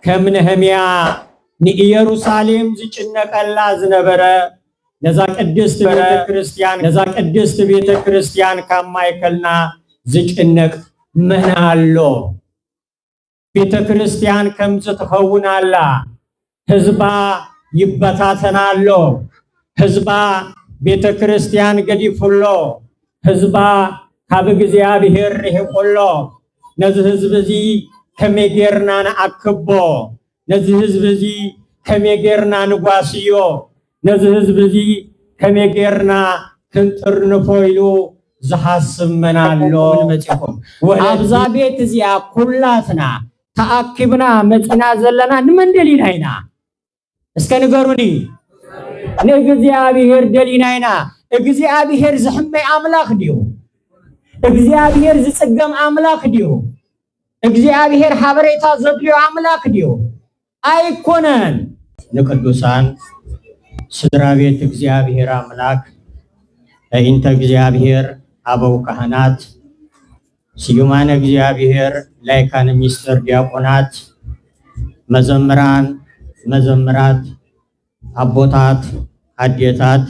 ከም ነህምያ ንኢየሩሳሌም ዝጭነቀላ ዝነበረ፣ ነዛ ቅድስት ቤተ ክርስቲያን ነዛ ቅድስት ቤተ ክርስቲያን ካብ ማእከልና ዝጭነቅ መን ኣሎ? ቤተ ክርስቲያን ከምዚ ትኸውን ኣላ። ህዝባ ይበታተን ኣሎ። ህዝባ ቤተ ክርስቲያን ገዲፉ ኣሎ። ህዝባ ካብ እግዚኣብሔር ርሒቑ ኣሎ። ነዚ ህዝቢ እዚ ከመይ ጌርና ንኣክቦ? ነዚ ህዝቢ እዚ ከመይ ጌርና ንጓስዮ? ነዚ ህዝቢ እዚ ከመይ ጌርና ክንጥርንፎ ኢሉ ዝሓስብ መን ኣሎ? ንመጺኹም። ወለዲ ኣብዛ ቤት እዚኣ ኩላትና ተኣኪብና መጺና ዘለና ንመን ደሊና ኢና? እስከ ንገሩኒ። ንእግዚኣብሔር ደሊና ኢና። እግዚኣብሔር ዝሕመይ ኣምላኽ ድዩ? እግዚኣብሔር ዝጽገም ኣምላኽ ድዩ? እግዚኣብሔር ሓበሬታ ዘድልዮ ኣምላኽ ድዩ? ኣይኮነን። ንቅዱሳን ስድራ ቤት እግዚኣብሔር ኣምላኽ፣ ኣዒንተ እግዚኣብሔር፣ ኣበው ካህናት፣ ስዩማን እግዚኣብሔር፣ ላይካን ሚስተር ዲያቆናት፣ መዘምራን፣ መዘምራት፣ ኣቦታት፣ ኣዴታት፣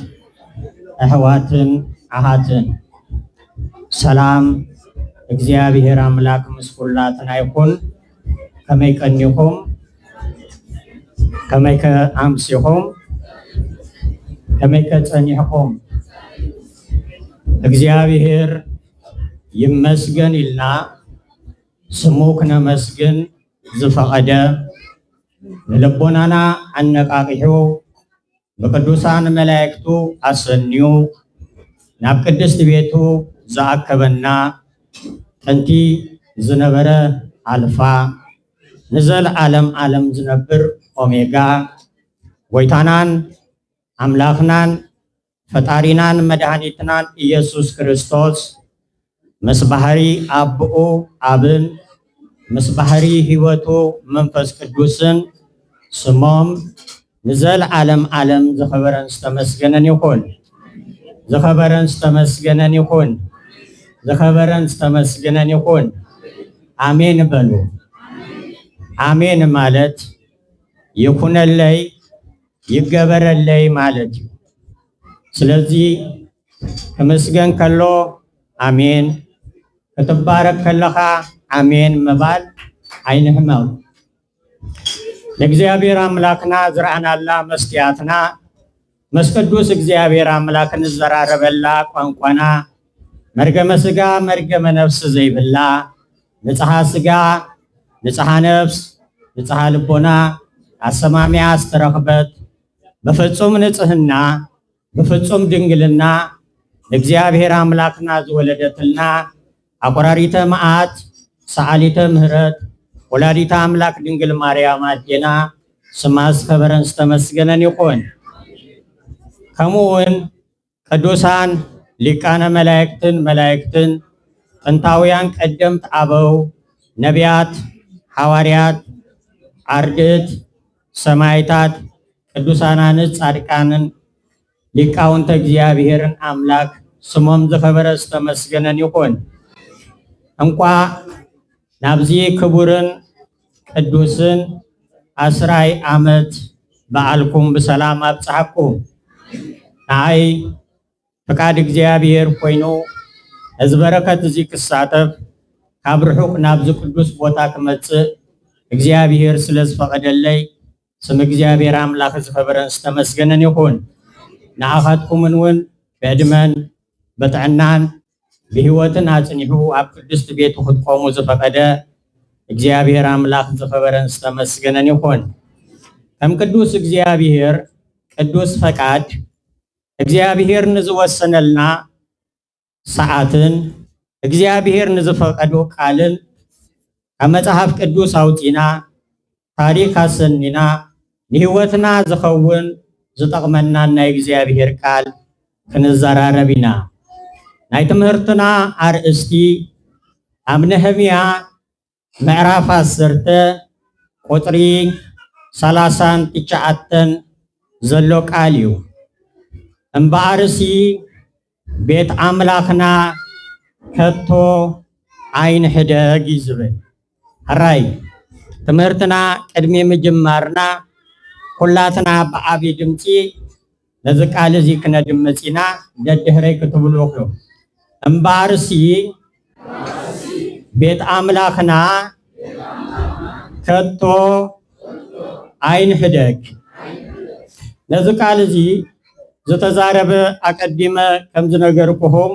ኣሕዋትን ኣሓትን፣ ሰላም እግዚኣብሔር ኣምላክ ምስ ኩላትና ይኹን። ከመይ ቀኒኹም? ከመይ ከ ኣምሲኹም? ከመይ ከ ጸኒሕኩም? እግዚኣብሔር ይመስገን ኢልና ስሙ ክነመስግን ዝፈቐደ፣ ንልቦናና ኣነቃቂሑ ብቅዱሳን መላእክቱ ኣሰንዩ ናብ ቅድስቲ ቤቱ ዝኣከበና፣ ጥንቲ ዝነበረ ኣልፋ፣ ንዘለዓለም ዓለም ዝነብር ኦሜጋ፣ ጎይታናን ኣምላኽናን ፈጣሪናን መድኃኒትናን ኢየሱስ ክርስቶስ ምስ ባሕሪ ኣቦኡ ኣብን ምስ ባሕሪ ሕይወቱ መንፈስ ቅዱስን ስሞም ንዘለዓለም ዓለም ዝኸበረን ዝተመስገነን ይኹን። ዝኸበረን ዝተመስገነን ይኹን። ዝኸበረን ዝተመስገነን ይኹን። ኣሜን በሉ። ኣሜን ማለት ይኹነለይ፣ ይገበረለይ ማለት እዩ። ስለዚ ክምስገን ከሎ ኣሜን፣ ክትባረክ ከለኻ ኣሜን ምባል ኣይንሕመቕ። ንእግዚኣብሔር ኣምላኽና ዝረኣናላ መስትያትና፣ ምስ ቅዱስ እግዚኣብሔር ኣምላኽ ንዘራረበላ ቋንቋና፣ መርገመ ሥጋ መርገመ ነፍሲ ዘይብላ፣ ንጽሓ ሥጋ፣ ንጽሓ ነፍስ፣ ንጽሓ ልቦና ኣሰማሚያ ዝተረኽበት፣ ብፍጹም ንጽህና፣ ብፍጹም ድንግልና ንእግዚኣብሔር ኣምላኽና ዝወለደትልና፣ ኣቑራሪተ መዓት፣ ሰዓሊተ ምህረት፣ ወላዲተ ኣምላክ ድንግል ማርያም ኣዴና ስማ ዝኸበረን ዝተመስገነን ይኹን። ከምኡ እውን ቅዱሳን ሊቃነ መላእክትን መላእክትን፣ ጥንታውያን ቀደምት ኣበው፣ ነቢያት፣ ሓዋርያት፣ ኣርድእት፣ ሰማይታት፣ ቅዱሳናንን ጻድቃንን ሊቃውንተ እግዚኣብሔርን ኣምላክ ስሞም ዝኸበረ ዝተመስገነን ይኹን። እንቋዕ ናብዚ ክቡርን ቅዱስን ኣስራይ ዓመት በዓልኩም ብሰላም ኣብጽሓኩም። ንዓይ ፍቃድ እግዚኣብሔር ኮይኑ ነዚ በረከት እዚ ክሳተፍ ካብ ርሑቅ ናብዚ ቅዱስ ቦታ ክመጽእ እግዚኣብሔር ስለ ዝፈቀደለይ ስም እግዚኣብሔር ኣምላኽ ዝኸበረን ዝተመስገነን ይኹን። ንዓኻትኩምን እውን ብዕድመን ብጥዕናን ብህይወትን ኣጽኒሑ ኣብ ቅድስቲ ቤቱ ክትቆሙ ዝፈቀደ እግዚኣብሔር ኣምላኽ ዝኸበረን ዝተመስገነን ይኹን። ከም ቅዱስ እግዚኣብሔር ቅዱስ ፈቃድ እግዚኣብሔር ንዝወሰነልና ሰዓትን እግዚኣብሔር ንዝፈቀዶ ቃልን ካብ መጽሓፍ ቅዱስ ኣውጺና ታሪኽ ኣሰኒና ንህይወትና ዝኸውን ዝጠቕመናን ናይ እግዚኣብሔር ቃል ክንዘራረብ ኢና። ናይ ትምህርትና ኣርእስቲ ኣብ ነህምያ ምዕራፍ ዓሰርተ ቁጽሪ ሰላሳን ትሽዓተን ዘሎ ቃል እዩ። እምበኣርሲ ቤት ኣምላኽና ከቶ ኣይንሕደግ እዩ ዝብል። ሕራይ ትምህርትና ቅድሚ ምጅማርና ኩላትና ብዓቢ ድምጺ ነዚ ቃል እዚ ክነድምጽ ኢና። ደድሕረይ ክትብሉ ኢኹም። እምበኣርሲ ቤት ኣምላኽና ከቶ ኣይንሕደግ። ነዚ ቃል እዚ ዝተዛረበ ኣቀዲመ ከም ዝነገርኩኹም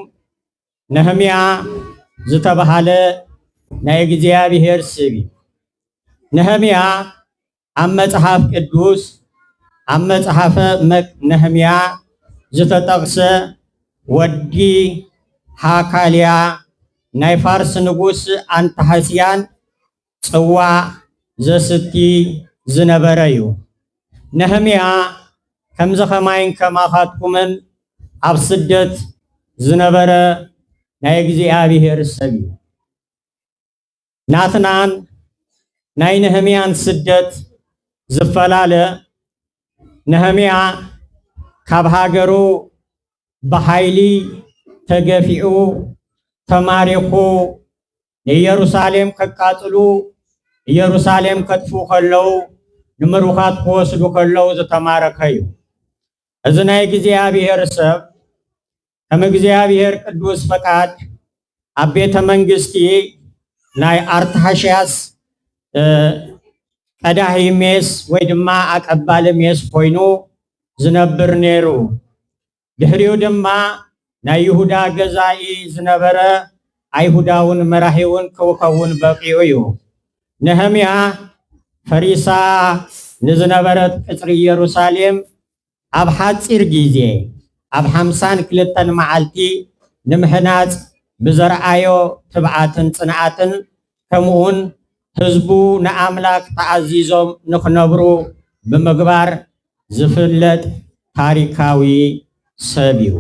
ነህምያ ዝተባህለ ናይ እግዚኣብሔር ስብ እዩ። ነህምያ ኣብ መጽሓፍ ቅዱስ ኣብ መጽሓፈ መ- ነህምያ ዝተጠቕሰ ወዲ ሃካልያ ናይ ፋርስ ንጉስ ኣንታሃስያን ጽዋዕ ዘስቲ ዝነበረ እዩ። ነህምያ ከምዚ ኸማይን ከማኻትኩምን ኣብ ስደት ዝነበረ ናይ እግዚኣብሔር ሰብ እዩ። ናትናን ናይ ነህምያን ስደት ዝፈላለ፣ ነህምያ ካብ ሃገሩ ብሓይሊ ተገፊዑ፣ ተማሪኹ፣ ንኢየሩሳሌም ከቃጽሉ፣ ኢየሩሳሌም ከጥፍኡ ከለዉ፣ ንምሩኻት ክወስዱ ከለዉ ዝተማረኸ እዩ። እዚ ናይ እግዚኣብሔር ሰብ ከም እግዚኣብሔር ቅዱስ ፈቃድ ኣብ ቤተ መንግስቲ ናይ ኣርታሕሽያስ እ፣ ቀዳሂ ሜስ ወይ ድማ ኣቀባሊ ሜስ ኮይኑ ዝነብር ነይሩ። ድሕሪኡ ድማ ናይ ይሁዳ ገዛኢ ዝነበረ ኣይሁዳውን መራሒውን ክኸውን በቂዑ እዩ። ነህምያ ፈሪሳ ንዝነበረት ቅጽሪ ኢየሩሳሌም ኣብ ሓጺር ግዜ ኣብ ሓምሳን ክልተን መዓልቲ ንምሕናጽ ብዘርኣዮ ትብዓትን ጽንዓትን ከምኡውን ህዝቡ ንኣምላኽ ተኣዚዞም ንኽነብሩ ብምግባር ዝፍለጥ ታሪካዊ ሰብ እዩ።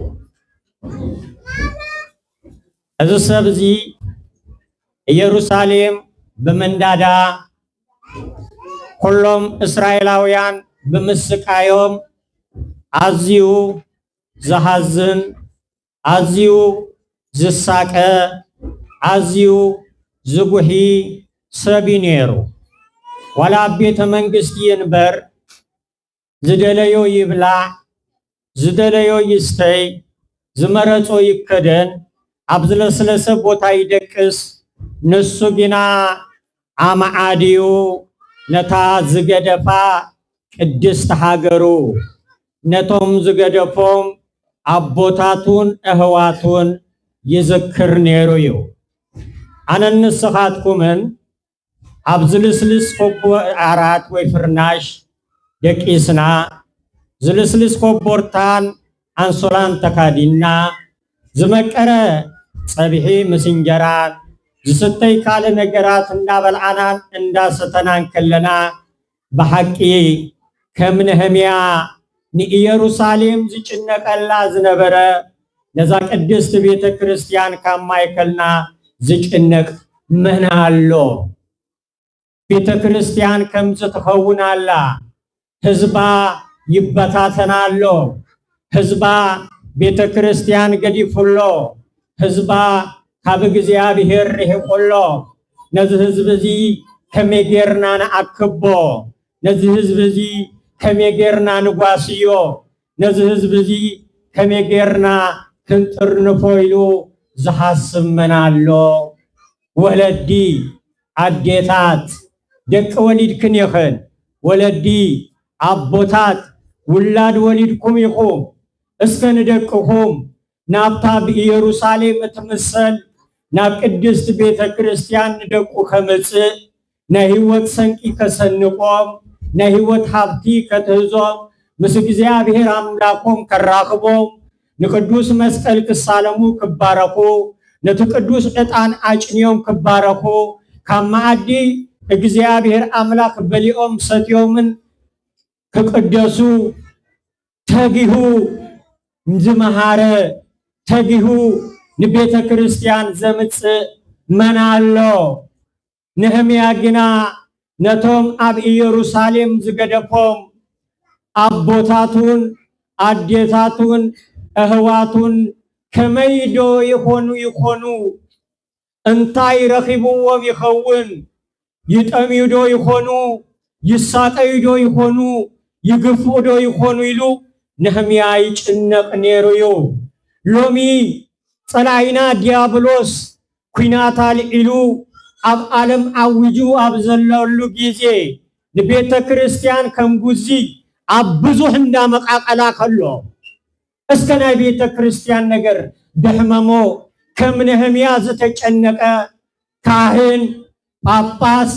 እዚ ሰብ እዚ ኢየሩሳሌም ብምንዳዳ ኩሎም እስራኤላውያን ብምስቃዮም ኣዝዩ ዝሃዝን ኣዝዩ ዝሳቀ ኣዝዩ ዝጉሒ ሰብ እዩ ነይሩ። ዋላ ኣብ ቤተ መንግስቲ እምበር ዝደለዮ ይብላዕ፣ ዝደለዮ ይስተይ፣ ዝመረጾ ይከደን፣ ኣብ ዝለስለሰ ቦታ ይደቅስ። ንሱ ግና ኣማዓድዩ ነታ ዝገደፋ ቅድስቲ ሃገሩ፣ ነቶም ዝገደፎም ኣቦታቱን ኣህዋቱን ይዝክር ነይሩ እዩ። ኣነን ንስኻትኩምን ኣብ ዝልስልስ ኮቦ ዓራት ወይ ፍርናሽ ደቂስና፣ ዝልስልስ ኮቦርታን ኣንሶላን ተካዲንና፣ ዝመቀረ ጸብሒ ምስ እንጀራን ዝስተይ ካልእ ነገራት እንዳበልዓናን እንዳሰተናን ከለና፣ ብሓቂ ከም ነህምያ ንኢየሩሳሌም ዝጭነቀላ ዝነበረ፣ ነዛ ቅድስቲ ቤተ ክርስቲያን ካብ ማእከልና ዝጭነቅ መን ኣሎ? ቤተ ክርስቲያን ከምዚ ትኸውን ኣላ። ህዝባ ይበታተን ኣሎ። ህዝባ ቤተ ክርስቲያን ገዲፉ ኣሎ። ህዝባ ካብ እግዚኣብሔር ርሒቑ ኣሎ። ነዚ ህዝቢ እዚ ከመይ ጌርና ንኣክቦ? ነዚ ህዝቢ እዚ ከመይ ጌርና ንጓስዮ? ነዚ ህዝቢ እዚ ከመይ ጌርና ክንጥርንፎ ኢሉ ዝሓስብ መን ኣሎ? ወለዲ፣ ኣዴታት፣ ደቂ ወሊድክን ኢኽን። ወለዲ፣ ኣቦታት፣ ውላድ ወሊድኩም ኢኹም። እስከ ንደቅኹም ናብታ ብኢየሩሳሌም እትምሰል ናብ ቅድስቲ ቤተ ክርስቲያን ንደቁ ከምጽእ፣ ናይ ህይወት ሰንቂ ከሰንቆም፣ ናይ ህይወት ሃብቲ ከትህዞም፣ ምስ እግዚኣብሔር ኣምላኮም ከራኽቦም፣ ንቅዱስ መስቀል ክሳለሙ ክባረኹ፣ ነቲ ቅዱስ ዕጣን ኣጭንዮም ክባረኹ፣ ካብ መኣዲ እግዚኣብሔር ኣምላኽ በሊኦም ሰትዮምን ክቅደሱ ተጊሁ ዝመሃረ፣ ተጊሁ ንቤተ ክርስቲያን ዘምጽእ መን ኣሎ? ነህምያ ግና ነቶም ኣብ ኢየሩሳሌም ዝገደፎም ኣቦታቱን ኣዴታቱን ኣህዋቱን ከመይ ዶ ይኾኑ ይኾኑ? እንታይ ረኺብዎም ይኸውን? ይጠምዩ ዶ ይኾኑ? ይሳቀዩ ዶ ይኾኑ? ይግፍኡ ዶ ይኾኑ? ኢሉ ነህምያ ይጭነቕ ነይሩ እዩ። ሎሚ ጸላኢና ዲያብሎስ ኲናት ኣልዒሉ ኣብ ዓለም ዓዊጁ ኣብ ዘለሉ ግዜ ንቤተ ክርስቲያን ከም ጉዚ ኣብ ብዙሕ እንዳመቃቀላ ከሎ እስከ ናይ ቤተ ክርስቲያን ነገር ደሕመሞ ከም ነህምያ ዝተጨነቀ ካህን፣ ጳጳስ፣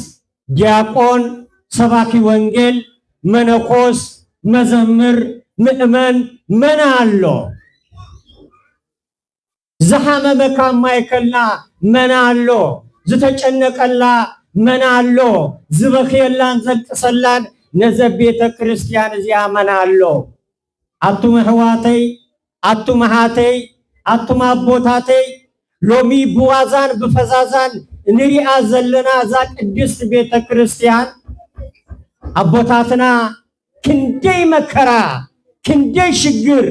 ዲያቆን፣ ሰባኪ ወንጌል፣ መነኮስ፣ መዘምር፣ ምእመን መን ኣሎ? ዝሓመመ ካብ ማይከልና መን ኣሎ? ዝተጨነቀላ መን ኣሎ? ዝበኽየላን ዘልቅሰላን ነዘ ቤተ ክርስቲያን እዚኣ መን ኣሎ? ኣቱም ኣሕዋተይ፣ ኣቱም ኣሓተይ፣ ኣቱም ኣቦታተይ፣ ሎሚ ብዋዛን ብፈዛዛን ንሪኣ ዘለና እዛ ቅድስት ቤተ ክርስቲያን ኣቦታትና ክንደይ መከራ፣ ክንደይ ሽግር፣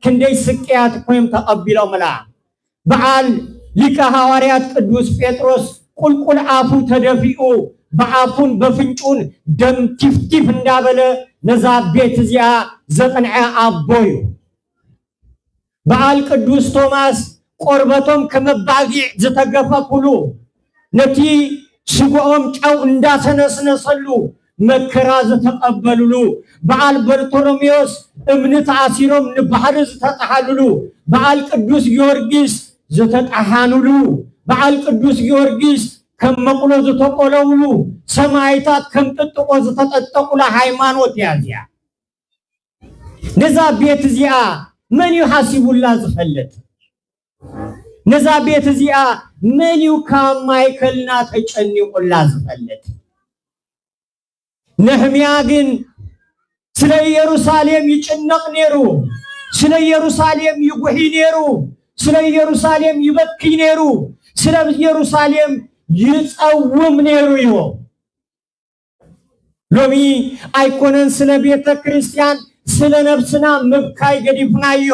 ክንደይ ስቅያት እኮ እዮም ተቐቢሎምላ። በዓል ሊቀ ሃዋርያት ቅዱስ ጴጥሮስ ቁልቁል ኣፉ ተደፊኡ ብኣፉን በፍንጩን ደም ቲፍቲፍ እንዳበለ ነዛ ቤት እዚኣ ዘቕንዐ ኣቦ እዩ። በዓል ቅዱስ ቶማስ ቆርበቶም ከም ኣባጊዕ ዝተገፈፉሉ፣ ነቲ ስግኦም ጨው እንዳተነስነሰሉ መከራ ዝተቐበሉሉ፣ በዓል በርቶሎሜዎስ እምኒ ተኣሲሮም ንባሕሪ ዝተጠሓሉሉ፣ በዓል ቅዱስ ጊዮርጊስ ዝተጠሓኑሉ፣ በዓል ቅዱስ ጊዮርጊስ ከም መቑሎ ዝተቆለውሉ፣ ሰማይታት ከም ጥጥቆ ዝተጠጠቑላ ሃይማኖት እያ እዚኣ። ነዛ ቤት እዚኣ መን እዩ ሓሲቡላ ዝፈልጥ? ነዛ ቤት እዚኣ መን እዩ ካብ ማይከልና ተጨኒቑላ ዝፈልጥ? ነህምያ ግን ስለ ኢየሩሳሌም ይጭነቕ ነይሩ፣ ስለ ኢየሩሳሌም ይጉሒ ነይሩ፣ ስለ ኢየሩሳሌም ይበኪ ነይሩ፣ ስለ ኢየሩሳሌም ይጸውም ነይሩ እዩ። ሎሚ ኣይኮነን ስለ ቤተ ክርስቲያን ስለ ነብስና ምብካይ ገዲፍናዮ።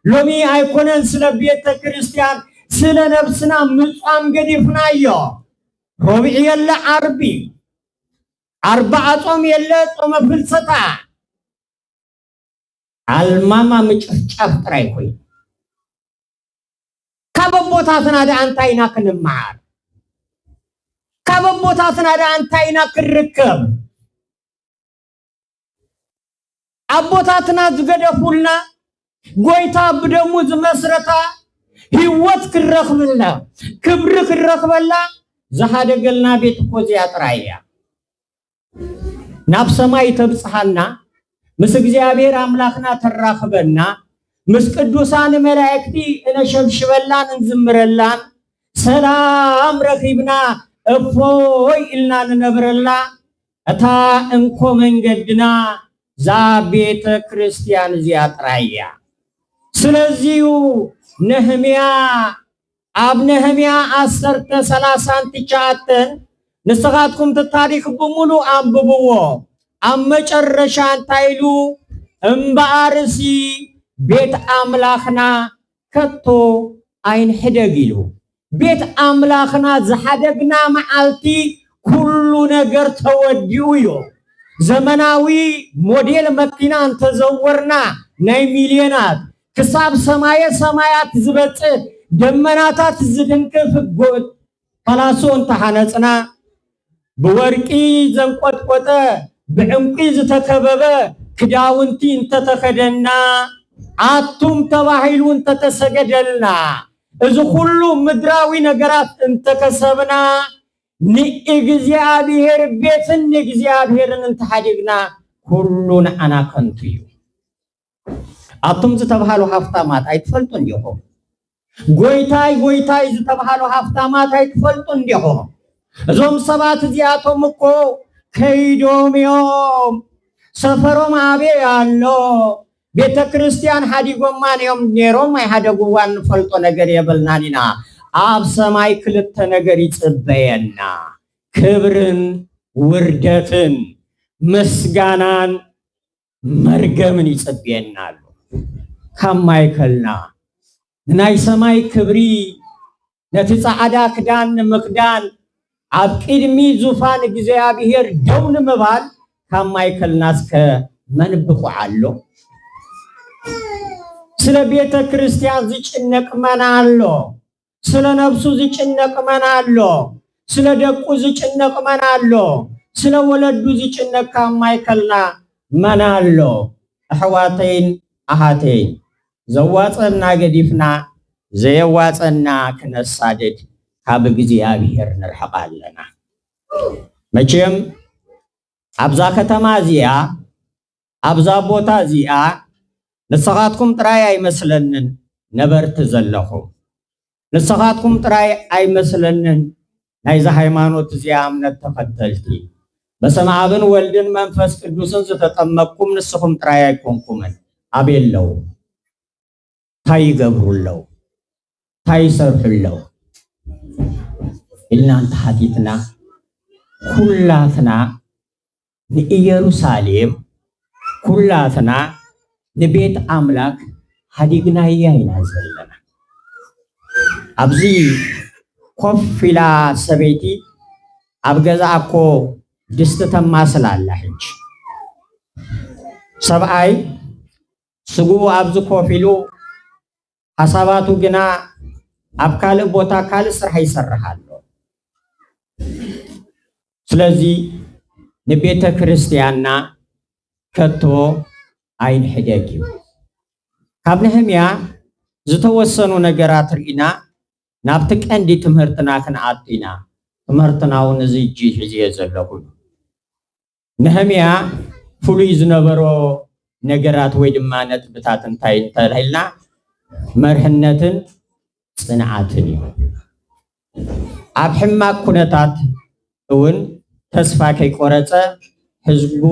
ሎሚ ኣይኮነን ስለ ቤተ ክርስቲያን ስለ ነብስና ምጻም ገዲፍናዮ። ሮብዒ የለ ዓርቢ፣ ኣርባዓ ጾም የለ ጾመ ፍልሰታ። ኣልማማ ምጭፍጫፍ ጥራይ ኮይኑ። ካብ ኣቦታትና ደኣ እንታይ ኢና ክንመሃር? ካብ ኣቦታትና ደኣ እንታይ ኢና ክንርከብ? ኣቦታትና ዝገደፉልና፣ ጎይታ ብደሙ ዝመስረታ ህይወት ክንረኽብላ፣ ክብሪ ክንረኽበላ ዝሓደገልና ቤት እኮ እዚኣ ጥራይ እያ። ናብ ሰማይ ተብጽሓና፣ ምስ እግዚኣብሔር ኣምላኽና ተራኽበና፣ ምስ ቅዱሳን መላእክቲ እነሸብሽበላን እንዝምረላን፣ ሰላም ረኺብና እፎይ ኢልና ንነብረላ እታ እንኮ መንገድና እዛ ቤተ ክርስቲያን እዚኣ ጥራይ እያ። ስለዚዩ ነህምያ ኣብ ነህምያ ዓሰርተ ሰላሳን ትሽዓተን ንስኻትኩም እቲ ታሪኽ ብምሉእ ኣንብብዎ። ኣብ መጨረሻ እንታይ ኢሉ? እምበኣርሲ ቤት ኣምላኽና ከቶ ኣይንሕደግ ኢሉ። ቤት ኣምላኽና ዝሓደግና መዓልቲ ኩሉ ነገር ተወዲኡ እዩ። ዘመናዊ ሞዴል መኪና እንተዘወርና ናይ ሚልዮናት ክሳብ ሰማየ ሰማያት ዝበጽእ ደመናታት ዝድንቅፍ ጎ-፣ ፓላሶ እንተሓነጽና፣ ብወርቂ ዘንቆጥቆጠ፣ ብዕንቂ ዝተከበበ ክዳውንቲ እንተተኸደና፣ ኣቱም ተባሂሉ እንተተሰገደልና፣ እዚ ኩሉ ምድራዊ ነገራት እንተከሰብና፣ ንእግዚኣብሔር ቤትን ንእግዚኣብሔርን እንተሓዲግና፣ ኩሉ ንዓና ከንቱ እዩ። ኣቱም ዝተብሃሉ ሃፍታማት ኣይትፈልጡን ዲኹም? ጎይታይ፣ ጎይታይ ዝተብሃሉ ሃፍታማት ኣይትፈልጡን ዲኹም? እዞም ሰባት እዚኣቶም እኮ ከይዶም እዮም። ሰፈሮም ኣበይ ኣሎ? ቤተ ክርስቲያን ሓዲጎማ እዮም ነይሮም፣ ኣይሓደጉዋን፣ ንፈልጦ ነገር የብልናን ኢና። ኣብ ሰማይ ክልተ ነገር ይጽበየና፣ ክብርን ውርደትን፣ ምስጋናን መርገምን ይጽበየና ኣሎ። ካብ ማይከልና ንናይ ሰማይ ክብሪ፣ ነቲ ጻዕዳ ክዳን ንምኽዳን፣ ኣብ ቅድሚ ዙፋን እግዚኣብሔር ደው ንምባል ካብ ማእከልናስከ መን ብቑዕ ኣሎ? ስለ ቤተ ክርስቲያን ዝጭነቕ መን ኣሎ? ስለ ነብሱ ዝጭነቕ መን ኣሎ? ስለ ደቁ ዝጭነቕ መን ኣሎ? ስለ ወለዱ ዝጭነቕ ካብ ማእከልና መን ኣሎ? ኣሕዋተይን ኣሓተይን፣ ዘዋጸና ገዲፍና ዘየዋጸና ክነሳድድ ካብ እግዚኣብሔር ንርሕቕ ኣለና። መቸም ኣብዛ ከተማ እዚኣ፣ ኣብዛ ቦታ እዚኣ ንስኻትኩም ጥራይ ኣይመስለንን ነበርቲ ዘለኹም። ንስኻትኩም ጥራይ ኣይመስለንን ናይዛ ሃይማኖት እዚኣ እምነት ተኸተልቲ። በስመ ኣብን ወልድን መንፈስ ቅዱስን ዝተጠመቅኩም ንስኹም ጥራይ ኣይኮንኩምን። ኣበይ ኣለዉ? እንታይ ይገብሩ ኣለዉ? እንታይ ይሰርሑ ኣለዉ? ኢልና እንተሓቲትና፣ ኩላትና ንኢየሩሳሌም፣ ኩላትና ንቤት ኣምላክ ሃዲግናያ ኢና ዘለና። ኣብዚ ኮፍ ኢላ ሰበይቲ ኣብ ገዛ እኮ ድስቲ ተማስል ኣላ። ሕጂ ሰብኣይ ስግኡ ኣብዚ ኮፍ ኢሉ ሓሳባቱ ግና ኣብ ካልእ ቦታ ካልእ ስራሕ ይሰርሕ ኣሎ። ስለዚ ንቤተ ክርስቲያንና ከቶ ኣይንሕደግ እዩ። ካብ ነህምያ ዝተወሰኑ ነገራት ርኢና ናብቲ ቀንዲ ትምህርትና ክንኣቱ ኢና። ትምህርትና እውን እዚ እጂ ሒዝዮ ዘለኹ እዩ። ነህምያ ፍሉይ ዝነበሮ ነገራት ወይ ድማ ነጥብታት እንታይ እንተኢልና መርህነትን ጽንዓትን እዩ። ኣብ ሕማቅ ኩነታት እውን ተስፋ ከይቆረጸ ህዝቡ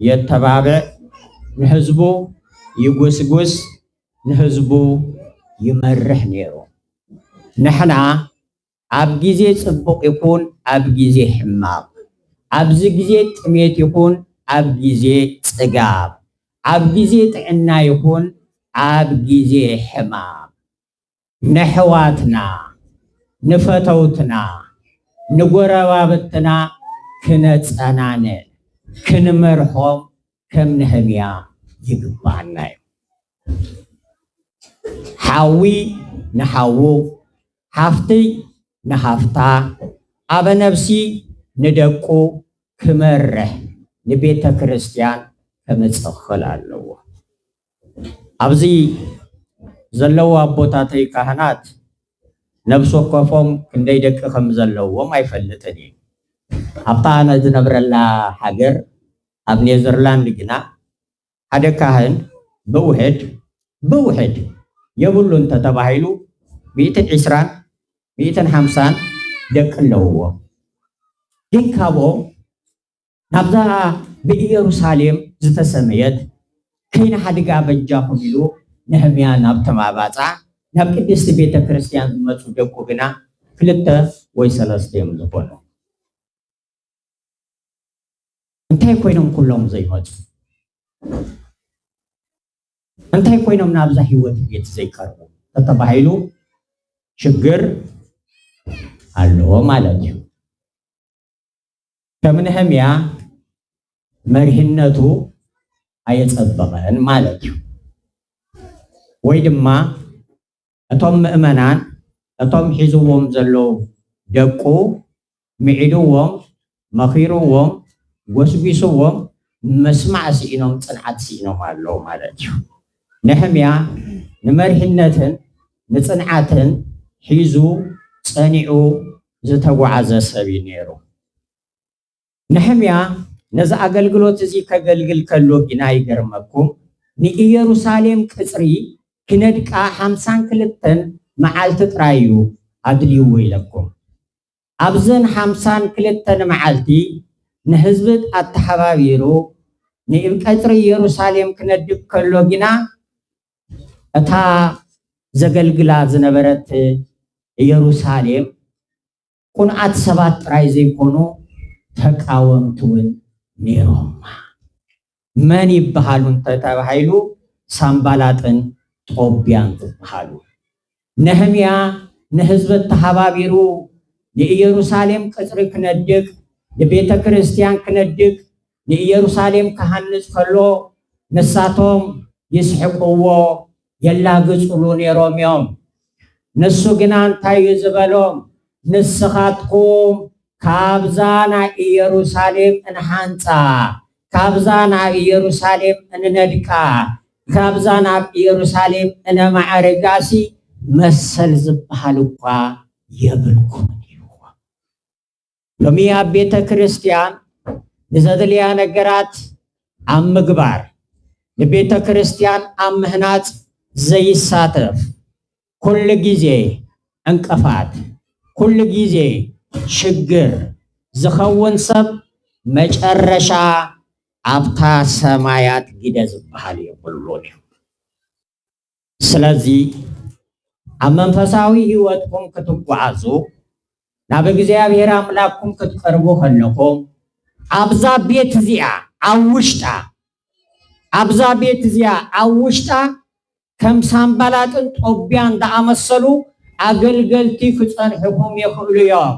የተባብዕ፣ ንህዝቡ ይጉስጉስ፣ ንህዝቡ ይመርሕ ነይሩ። ንሕና ኣብ ግዜ ጽቡቕ ይኹን ኣብ ግዜ ሕማቕ፣ ኣብዚ ግዜ ጥሜት ይኹን ኣብ ግዜ ጽጋብ፣ ኣብ ግዜ ጥዕና ይኹን ኣብ ግዜ ሕማም፣ ነሕዋትና፣ ንፈተውትና፣ ንጎረባብትና ክነጸናንዕ፣ ክንመርሖም ከም ነህምያ ይግብኣና እዩ። ሓዊ ንሓዉ፣ ሓፍቲ ንሃፍታ፣ ኣበ ነብሲ ንደቁ ክመርሕ ንቤተ ክርስቲያን ከምጽእ ክኽእል ኣለዎ። ኣብዚ ዘለዉ ኣቦታተይ ካህናት ነብሲ ወከፎም ክንደይ ደቂ ከም ዘለዎም ኣይፈልጥን እየ። ኣብታ ኣነ ዝነብረላ ሃገር ኣብ ኔዘርላንድ ግና ሓደ ካህን ብውሕድ ብውሕድ የብሉን እንተተባሂሉ ሚእትን ዕስራን ሚእትን ሓምሳን ደቂ ኣለውዎ። ግን ካብኦም ናብዛ ብኢየሩሳሌም ዝተሰመየት ከይንሓድጋ በጃኹም ኢሉ ነህምያ ናብ ተማባጻ ናብ ቅድስቲ ቤተ ክርስቲያን ዝመጹ ደቁ ግና ክልተ ወይ ሰለስተ እዮም ዝኾኑ። እንታይ ኮይኖም ኩሎም ዘይመጹ? እንታይ ኮይኖም ናብዛ ህይወት ቤት ዘይቀርቡ ተተባሂሉ ሽግር ኣለዎ ማለት እዩ። ከም ነህምያ መሪህነቱ ኣየጸበቐን ማለት እዩ። ወይ ድማ እቶም ምእመናን እቶም ሒዝዎም ዘለዉ ደቁ ምዒድዎም፣ መኺርዎም፣ ጎስጒስዎም፣ መስማዕ ስኢኖም፣ ጽንዓት ስኢኖም ኣለዉ ማለት እዩ። ነህምያ ንመሪሕነትን ንጽንዓትን ሒዙ ጸኒዑ ዝተጓዓዘ ሰብ እዩ ነይሩ። ነህምያ ነዚ ኣገልግሎት እዚ ከገልግል ከሎ ግና ይገርመኩም፣ ንኢየሩሳሌም ቅጽሪ ክነድቃ ሓምሳን ክልተን መዓልቲ ጥራይ እዩ ኣድልይዎ ኢለኩም። ኣብዘን ሓምሳን ክልተን መዓልቲ ንህዝቢ ኣተሓባቢሩ ንእብ ቀጽሪ ኢየሩሳሌም ክነድቅ ከሎ ግና እታ ዘገልግላ ዝነበረት ኢየሩሳሌም ቅኑዓት ሰባት ጥራይ ዘይኮኑ ተቃወምቲ እውን ነይሮማ። መን ይበሃሉ እንተተባሂሉ ሳምባላጥን ጦብያን ዝበሃሉ። ነህምያ ንህዝቢ ተሓባቢሩ ንኢየሩሳሌም ቅጽሪ ክነድቅ፣ ንቤተ ክርስቲያን ክነድቅ፣ ንኢየሩሳሌም ክሃንጽ ከሎ፣ ንሳቶም ይስሕቅዎ፣ የላግጽሉ ነይሮም እዮም። ንሱ ግና እንታይ እዩ ዝበሎም? ንስኻትኩም ካብዛ ናይ ኢየሩሳሌም እንሓንጻ፣ ካብዛ ናብ ኢየሩሳሌም እንነድቃ፣ ካብዛ ናብ ኢየሩሳሌም እነማዕርጋሲ መሰል ዝበሃል እኳ የብልኩምን ኢልዎ። ሎሚ ኣብ ቤተ ክርስቲያን ንዘድልያ ነገራት ኣብ ምግባር፣ ንቤተ ክርስቲያን ኣብ ምህናጽ ዘይሳተፍ፣ ኩሉ ግዜ ዕንቅፋት፣ ኩሉ ግዜ ሽግር ዝኸውን ሰብ መጨረሻ ኣብታ ሰማያት ግደ ዝበሃል የብሉን እዩ። ስለዚ ኣብ መንፈሳዊ ህይወትኩም ክትጓዓዙ፣ ናብ እግዚኣብሔር ኣምላኽኩም ክትቀርቡ ከለኹም፣ ኣብዛ ቤት እዚኣ ኣብ ውሽጣ፣ ኣብዛ ቤት እዚኣ ኣብ ውሽጣ ከም ሳምባላጥን ጦብያን ዝኣመሰሉ ኣገልገልቲ ክጸንሑኹም ይኽእሉ እዮም።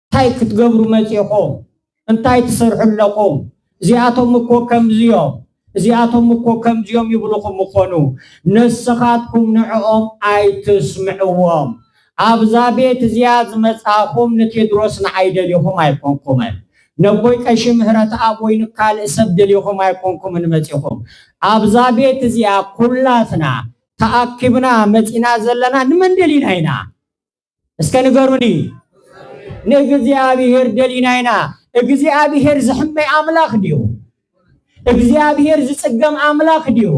እንታይ ክትገብሩ መጺኹም? እንታይ ትሰርሑ ኣለኹም? እዚኣቶም እኮ ከምዚዮም፣ እዚኣቶም እኮ ከምዚዮም ይብሉኹም ምኾኑ። ንስኻትኩም ንዕኦም ኣይትስምዕዎም። ኣብዛ ቤት እዚኣ ዝመጻኹም ንቴድሮስ ንዓይ ደሊኹም ኣይኮንኩምን። ነቦይ ቀሺ ምህረተኣብ ወይ ንካልእ ሰብ ደሊኹም ኣይኮንኩምን መጺኹም። ኣብዛ ቤት እዚኣ ኩላትና ተኣኪብና መጺና ዘለና ንመን ደሊና ኢና? እስከ ንገሩኒ። ንእግዚኣብሔር ደሊና ኢና። እግዚኣብሔር ዝሕመይ ኣምላኽ ድዩ? እግዚኣብሔር ዝጽገም ኣምላኽ ድዩ?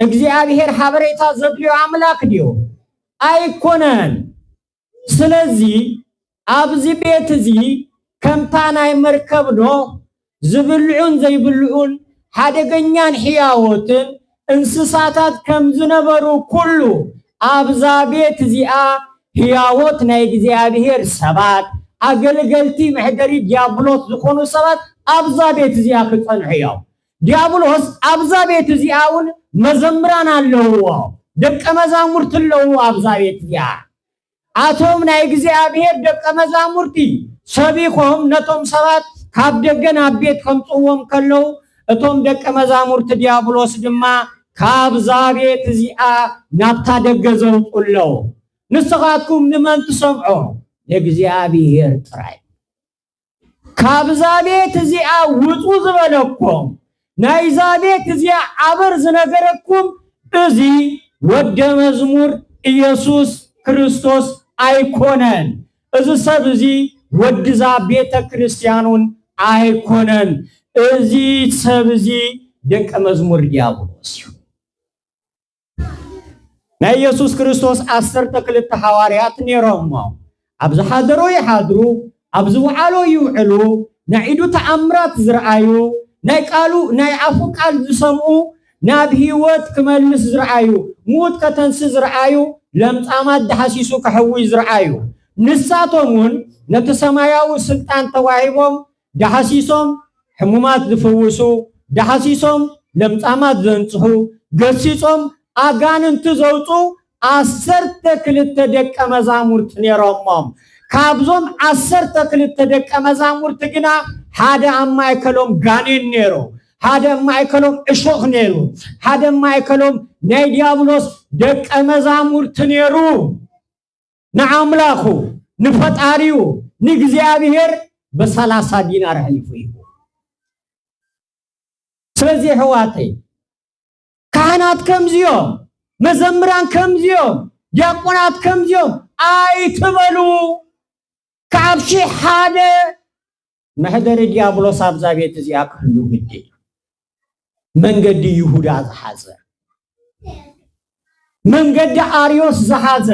እግዚኣብሔር ሓበሬታ ዘድልዮ ኣምላኽ ድዩ? ኣይኮነን። ስለዚ ኣብዚ ቤት እዚ ከምታ ናይ መርከብ ኖህ ዝብልዑን ዘይብልዑን ሓደገኛን ሕያዎትን እንስሳታት ከም ዝነበሩ ኩሉ፣ ኣብዛ ቤት እዚኣ ሕያዎት ናይ እግዚኣብሔር ሰባት፣ ኣገልገልቲ መሕደሪ ዲያብሎስ ዝኾኑ ሰባት ኣብዛ ቤት እዚኣ ክጸንሑ እዮም። ዲያብሎስ ኣብዛ ቤት እዚኣ እውን መዘምራን ኣለውዎ፣ ደቀ መዛሙርቲ ኣለውዎ ኣብዛ ቤት እዚኣ። ኣቶም ናይ እግዚኣብሔር ደቀ መዛሙርቲ ሰቢኾም ነቶም ሰባት ካብ ደገ ናብ ቤት ከምጽእዎም ከለዉ፣ እቶም ደቀ መዛሙርቲ ዲያብሎስ ድማ ካብዛ ቤት እዚኣ ናብታ ደገ ዘውጡ ኣለዉ። ንስኻትኩም ንመን ትሰምዖ? ንእግዚኣብሔር ጥራይ። ካብዛ ቤት እዚኣ ውጹ ዝበለኩም፣ ናይዛ ቤት እዚኣ ኣበር ዝነገረኩም፣ እዚ ወደ መዝሙር ኢየሱስ ክርስቶስ ኣይኮነን። እዚ ሰብ እዚ ወድዛ ቤተ ክርስቲያን እውን ኣይኮነን። እዚ ሰብ እዚ ደቀ መዝሙር ዲያብሎስ እዩ። ናይ ኢየሱስ ክርስቶስ ዓሰርተ ክልተ ሓዋርያት ነይሮሞ። ኣብ ዝሓደሮ ይሓድሩ፣ ኣብ ዝወዓሎ ይውዕሉ፣ ናይ ኢዱ ተኣምራት ዝረኣዩ፣ ናይ ቃሉ፣ ናይ ኣፉ ቃል ዝሰምዑ፣ ናብ ህይወት ክመልስ ዝረኣዩ፣ ምዉት ከተንስ ዝረኣዩ፣ ለምጻማት ዳህሲሱ ከሕዊ ዝረኣዩ። ንሳቶም እውን ነቲ ሰማያዊ ስልጣን ተዋሂቦም፣ ዳህሲሶም ሕሙማት ዝፍውሱ፣ ዳህሲሶም ለምጻማት ዘንጽሁ፣ ገሲጾም ኣጋንንቲ ዘውጹ ዓሰርተ ክልተ ደቀ መዛሙርቲ ነይሮሞም። ካብዞም ዓሰርተ ክልተ ደቀ መዛሙርቲ ግና ሓደ ኣብ ማእከሎም ጋኔን ነይሩ፣ ሓደ ኣብ ማእከሎም እሾኽ ነይሩ፣ ሓደ ኣብ ማእከሎም ናይ ዲያብሎስ ደቀ መዛሙርቲ ነይሩ። ንኣምላኹ፣ ንፈጣሪኡ፣ ንእግዚኣብሔር ብሰላሳ ዲናር ኣሕሊፉ ሂቡ። ስለዚ ኣሕዋተይ፣ ካህናት ከምዚኦም፣ መዘምራን ከምዚኦም፣ ዲያቆናት ከምዚኦም ኣይትበሉ። ካብ ሺሕ ሓደ መሕደሪ ዲያብሎስ ኣብዛ ቤት እዚኣ ክህሉ ግዲ እዩ። መንገዲ ይሁዳ ዝሓዘ፣ መንገዲ ኣርዮስ ዝሓዘ፣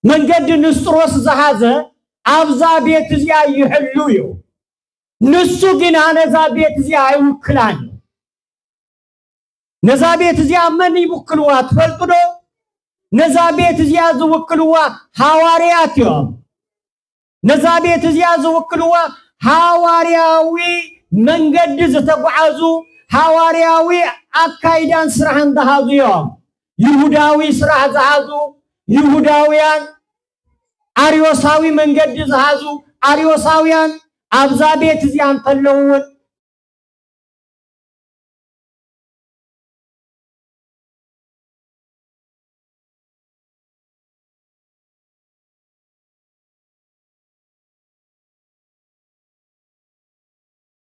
መንገዲ ንስጥሮስ ዝሓዘ ኣብዛ ቤት እዚኣ ይሕሉ እዩ። ንሱ ግና ነዛ ቤት እዚኣ ኣይውክላን እዩ። ነዛ ቤት እዚኣ መን ይውክልዋ ትፈልጡ ዶ? ነዛ ቤት እዚኣ ዝውክልዋ ሃዋርያት እዮም። ነዛ ቤት እዚኣ ዝውክልዋ ሃዋርያዊ መንገዲ ዝተጓዓዙ፣ ሃዋርያዊ ኣካይዳን ስራሕን ዝሓዙ እዮም። ይሁዳዊ ስራሕ ዝሓዙ፣ ይሁዳውያን ኣርዮሳዊ መንገዲ ዝሃዙ ኣርዮሳውያን ኣብዛ ቤት እዚኣ እንተለዉ እውን